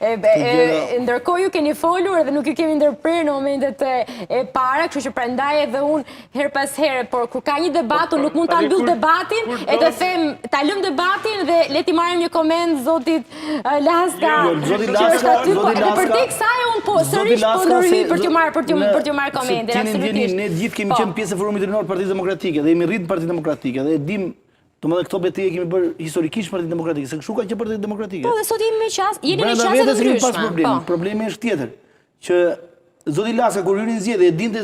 Ndërkohë ju keni folur edhe nuk ju kemi ndërprerë në momentet e para, kështu që prandaj edhe unë herë pas here, por kur ka një debat, unë nuk mund ta mbyll debatin e të them, ta lëmë debatin dhe le t'i marrim një koment zotit Laska. Jo, zoti Laska, po, zoti Laska. Edhe përtej kësaj unë po sërish po ndërhyj për t'ju marrë për t'ju për t'ju marrë komentin, absolutisht. Ne gjithë kemi po. qenë pjesë e forumit rinor të Partisë Demokratike dhe jemi rritur në Partinë Demokratike dhe e dim Domethënë këto beteje kemi bërë historikisht Partinë Demokratike, se kështu ka qenë Partia Demokratike. Po, dhe sot jemi me qas, jeni me qasje të ndryshme. Pas problem. Po. Problemi është tjetër, që zoti Laska kur hyri në zgjedhje e dinte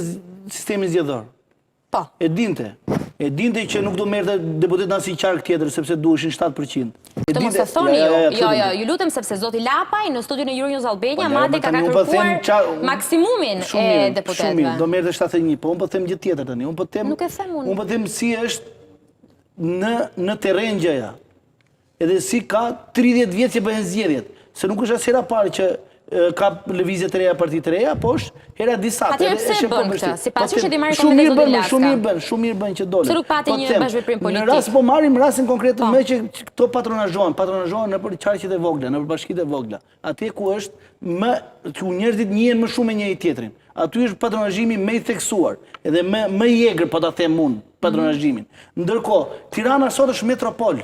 sistemin zgjedhor. Po. E dinte. E dinte që nuk do merrte deputet në asnjë qark tjetër sepse duheshin 7%. E dinte. Mos e thoni ju. Jo, jo, ju lutem sepse zoti Lapaj në studion e Euronews Albania po, madje ka kërkuar maksimumin e deputetëve. Shumë mirë, do merrte 71, po unë po them gjë tjetër tani. Unë po them Nuk e them unë. Unë po them si është në në terren gjëja. Edhe si ka 30 vjet që bëhen zgjedhjet, se nuk është as hera e parë që ka lëvizje të reja, parti të reja, po është hera e disata. Atëherë pse e bën këtë? Sipas jush t'i marrë komente zoti Laska. Shumë mirë bën, shumë mirë bën që dolën. Pse nuk pati po një bashkëveprim politik? Në rast po marrim rastin konkret po. meqë këto patronazhohen, patronazhohen nëpër qarqet e vogla, nëpër bashkitë e vogla. Atje ku është më ku njerëzit njihen më shumë me njëri tjetrin. Aty është patronazhimi më i theksuar, edhe më më i egër po ta them unë, patronazhimin. Ndërkohë, Tirana sot është metropol.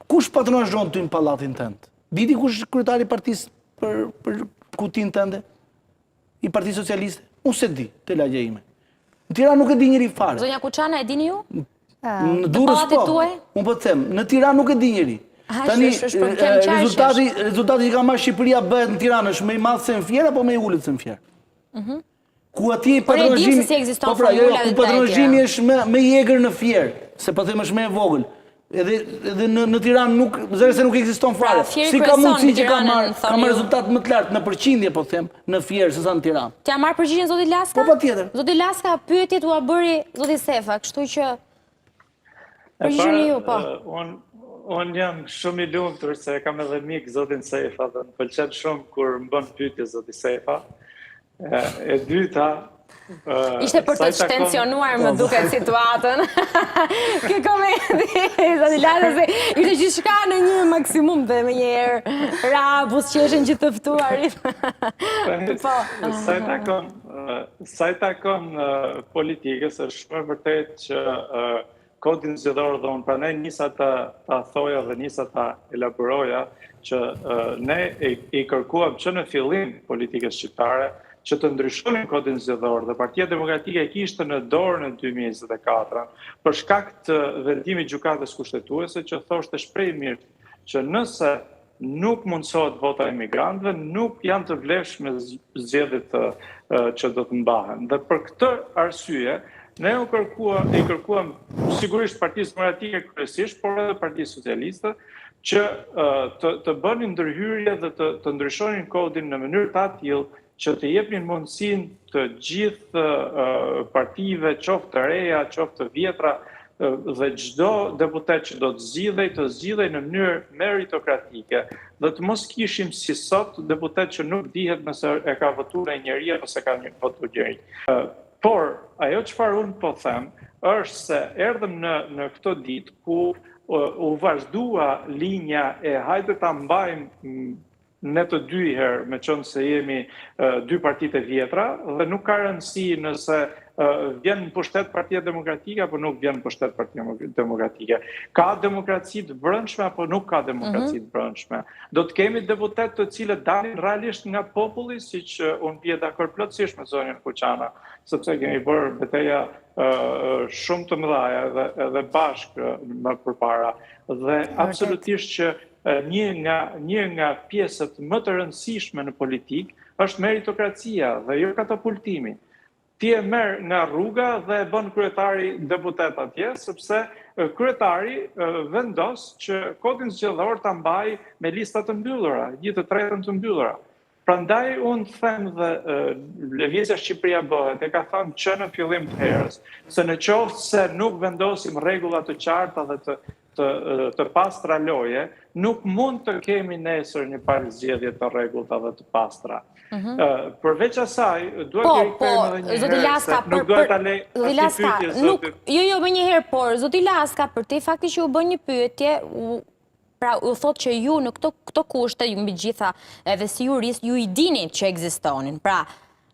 Kush patronazhon ty në pallatin tënd? Di ti kush është kryetari i partisë për për kutinë tënde? I Partisë Socialiste? Unë s'e di, te lagja ime. Në Tiranë nuk e di njeri fare. Zonja Kuçana, e dini ju? Në Durrës po. Unë po të them, në Tiranë nuk e di njeri. Tani, rezultati, rezultati që ka marrë Shqipëria bëhet në Tiranë është më i madh se në Fier apo më i ulët se në Fier? Mhm. Ku atje po patronazhimi, si ekziston po pra, jo, jo, ku patronazhimi është më më i egër në Fier, se po them është më e vogël. Edhe edhe në në Tiranë nuk, zëre se nuk ekziston pra, fare. Si ka mundësi që ka marrë, ka marrë rezultat më të lartë në përqindje, po them, në Fier se sa në Tiranë. T'ia marr përgjigjen zotit Laska? Po patjetër. Zoti Laska, pyetjet ua bëri zoti Sefa, kështu që Përgjigjuni ju, po. Unë un jam shumë i lumtur se kam edhe mik zotin Sefa dhe më pëlqen shumë kur më bën pyetje zoti Sefa. E, e dyta, Ishte për të shtensionuar më po. duket situatën. Ky komenti, zoti Laska, se ishte gjithçka në një maksimum dhe menjëherë ra buzëqeshën gjithë të ftuarit. Po. Sa i takon, Sa i takon politikës, është shumë e vërtetë që kodin zgjedhor dhe unë prandaj nisa ta ta thoja dhe nisa ta elaboroja që ne i, i kërkuam që në fillim politikës shqiptare që të ndryshonin kodin zgjedhor dhe Partia Demokratike e kishte në dorë në 2024 për shkak të vendimit gjykatës kushtetuese që thoshte shprehimisht që nëse nuk mundësohet vota e emigrantëve, nuk janë të vlefshme zgjedhjet që do të mbahen. Dhe për këtë arsye, ne u kërkua, i kërkuam sigurisht Partisë Demokratike kryesisht, por edhe Partisë Socialiste, që të, të bënin ndërhyrje dhe të, të ndryshonin kodin në mënyrë të atillë që të jepnin mundësinë të gjithë partive, qoftë të reja, qoftë të vjetra, dhe çdo deputet që do të zgjidhej, të zgjidhej në mënyrë meritokratike dhe të mos kishim si sot deputet që nuk dihet nëse e ka votuar një njeri apo s'e ka votuar njeri. Por ajo çfarë unë po them është se erdhëm në në këto ditë ku u vazhdua linja e hajde ta mbajmë ne të dy herë, meqenëse jemi dy partitë e vjetra, dhe nuk ka rëndësi nëse vjen në pushtet Partia Demokratike apo nuk vjen në pushtet Partia Demokratike. Ka demokraci të brendshme apo nuk ka demokraci mhm. të brendshme. Do të kemi deputetë të cilët dalin realisht nga populli, siç unë bie dakord plotësisht me zonjën Kuçana, sepse kemi bërë beteja shumë të mëdha edhe edhe bashkë më përpara dhe absolutisht që Një nga një nga pjesët më të rëndësishme në politikë është meritokracia dhe jo katapultimi. Ti e merr nga rruga dhe e bën kryetari deputet atje, sepse kryetari vendos që kodin zgjedhor ta mbajë me lista të mbyllura, një të tretën të mbyllura. Prandaj unë them dhe Lëvizja Shqipëria Bëhet e ka thënë që në fillim të herës, se në qoftë se nuk vendosim rregulla të qarta dhe të të të pastra loje, nuk mund të kemi nesër një palë zgjedhje të rregullta dhe të pastra. Mm -hmm. Përveç asaj, duhet po, të rikthehemi po, edhe një herë, Laska, se nuk duhet ta lej Zoti Laska, nuk, jo, jo, menjëherë, por zoti Laska, përtej faktit që u bë një pyetje, u. Pra u thotë që ju në këto këto kushte, ju mbi gjitha edhe si jurist, ju i dini që ekzistonin. Pra,